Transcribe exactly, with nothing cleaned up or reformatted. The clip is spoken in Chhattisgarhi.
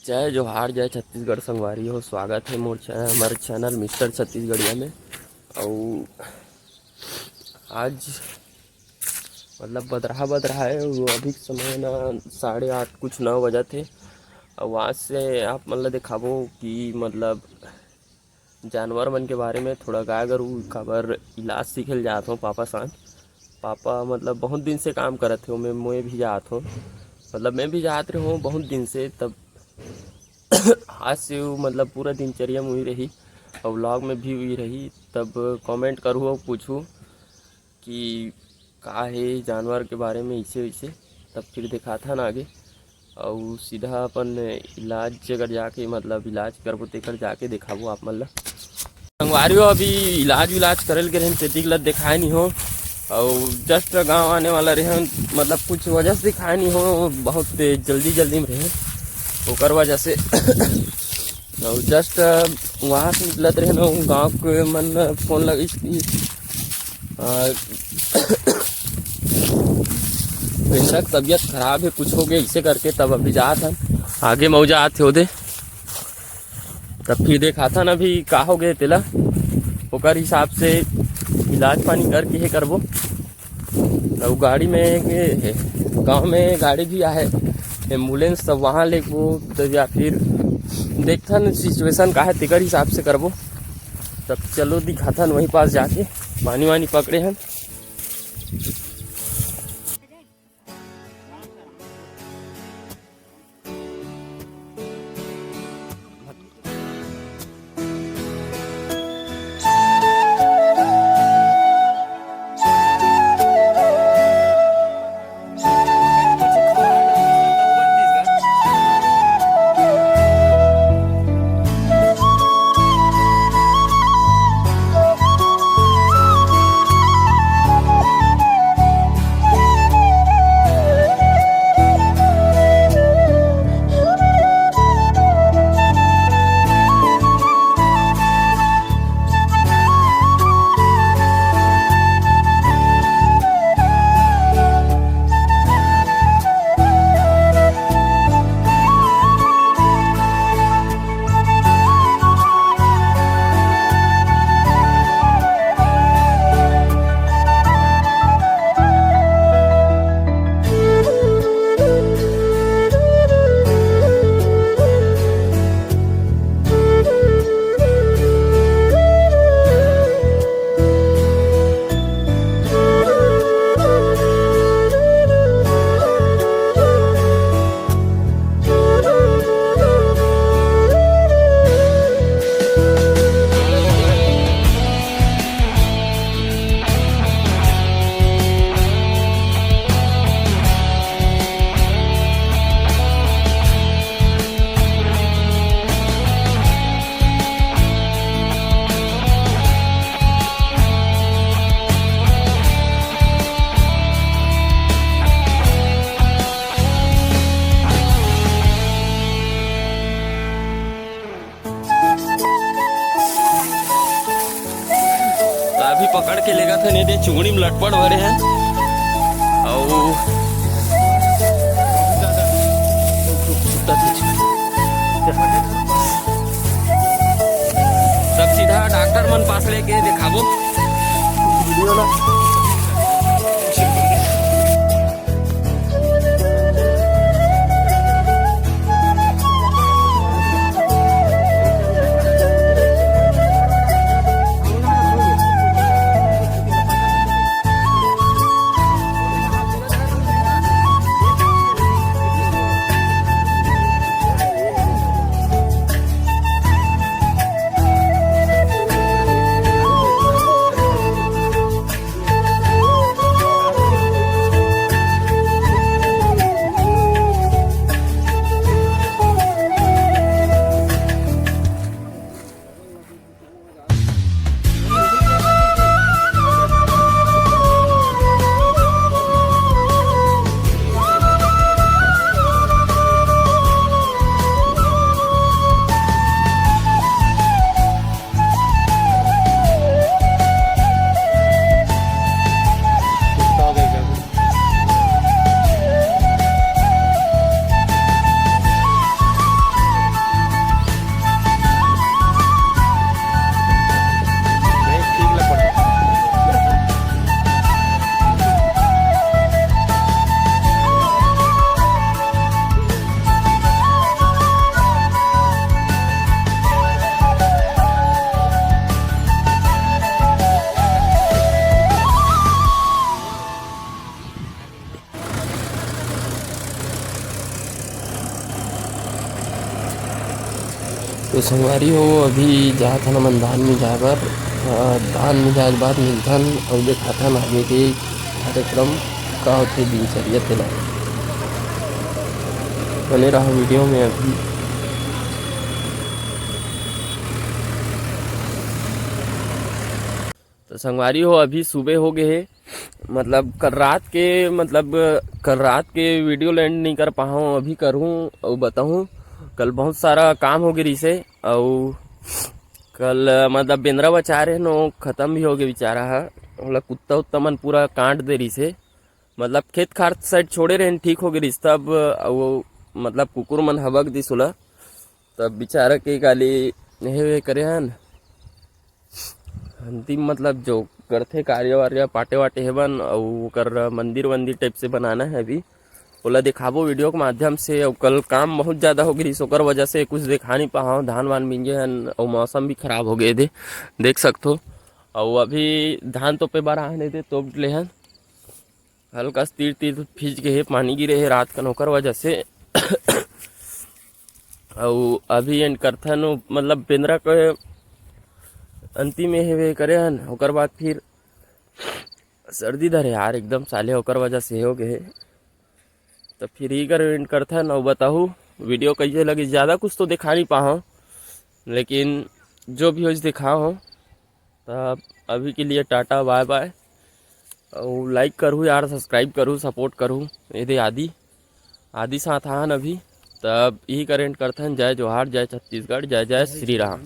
जय जोहार, जय छत्तीसगढ़ संगवारी हो। स्वागत हे मोर चै-, हमर चैनल मिस्टर छत्तीसगढ़िया में। अउ आज मतलब बदरहा बदरहा हे, वो अभी के समय ना साढ़े आठ कुछ नौ बजत हे। अउ आज से आप मन ला देखाबो कि मतलब जानवर मन के बारे में थोड़ा, गाय गरू काबर इलाज सीखे ल जात हों पापा साथ। पापा मतलब बहुत दिन से काम करत हे, ओमे मैं भी जात हों, मतलब मैं भी जात रहे हों बहुत दिन से। तब आज से वो मतलब पूरा दिनचर्या में वही रही और व्लॉग में भी वही रही। तब कमेंट करू और पूछू कि का हे जानवर के बारे में ऐसे वैसे, तब फिर दिखाथन आगे। अउ सीधा अपन इलाज जगह जाके, मतलब इलाज करबो तेकर जाके देखाबो आप मन ला। संगवारी हो, अभी इलाज विलाज करे ल गे रहेन, तेतिक ल देखाए नहीं हो। अउ जस्ट गांव आने वाला रहेन, मतलब कुछ वजह से दिखाए नहीं हो, बहुत जल्दी जल्दी में रहे, ओकर वजह से। अउ जस्ट वहाँ से निकलत रहेन, गांव के मन फोन लगिस कि, अ, बेंदरा के तबीयत खराब हे, कुछ हो गया इसे करके, तब अभी जात हन, आगे मऊ जात हे ओदे, तब फिर देखाथन अभी का हो गए तेला, ओकर हिसाब से इलाज पानी करके हे करबो। अउ गाड़ी में, गांव में गाड़ी भी आहे, एम्बुलेंस, सब वहाँ लेगबो, तो या फिर देखथन सिचुएशन का हे, तेकर हिसाब से करबो। तब चलो दिखाथन वहीं पास जाके, पानी वानी पकड़े हन। अभी पकड़ के लेगत हे, नहीं दे चुंगड़ी में लटपट भरे हैं। अउ तब सीधा डॉक्टर मन पास लेके देखाबो। तो संगवारी हो, अभी जात हन हमन धान मिंजाय बर। अ, धान मिंजाय के बाद मिलथन अउ देखाथन आगे के कार्यक्रम का होथे, दिनचर्या तेला। बने रहो वीडियो में। अभी तो संगवारी हो, अभी सुबह हो गए हे, मतलब कल रात के, मतलब कल रात के वीडियो ला end नहीं कर पाहूँ, अभी करहूँ अउ बताहूँ। कल बहुत सारा काम हो गए रहिसे, अउ कल मतलब बेंदरा बचा रहे न, वो खत्म भी हो गए बेचारा ह। ओला कुत्ता उत्ता मन पूरा काट दे रहिसे, मतलब खेत खार साइड छोड़े रहे, ठीक हो गए रहिस तब, अउ वो मतलब कुकुर मन हबक दिस ओला, तब बेचारा के काली एहे वे करे हन। अंतिम मतलब जो करथे कार्य वार्य, पाटे वाटे हेवन, अउ ओकर मंदिर वंदिर type से बनाना है अभी, ओला दिखाबो वीडियो के माध्यम से। अउ कल काम बहुत ज़्यादा हो गई, ओकर वजह से कुछ दिखा नहीं पाहव। धान वान मिंजे हन अउ मौसम भी खराब हो गए दे, देख सकथो। अउ अभी धान तोपे बर आए नहीं दे, तोप ले हन। हल्का से तीर तीर भीज गए हे, पानी गिरे हे रात कन, ओकर वजह से। अउ अभी end करथन, वो मतलब बेंदरा के अंतिम में हेवे करे हन, ओकर बाद फिर सर्दी धरे यार एकदम साले, ओकर वजह से हो गए हे। तो फिर इही कर end करथन, अउ बताहू वीडियो कैसे लगी। ज़्यादा कुछ तो दिखा नहीं पाहव, लेकिन जो भी हो दिखा हो। तब अभी के लिए टाटा, bye bye। अउ like करू यार, subscribe करू, support करू। ये दे आदि, आदि साथ आन अभी। तब इही कर end करथन। जय जोहार, जय छत्तीसगढ़, जय जय श्री राम।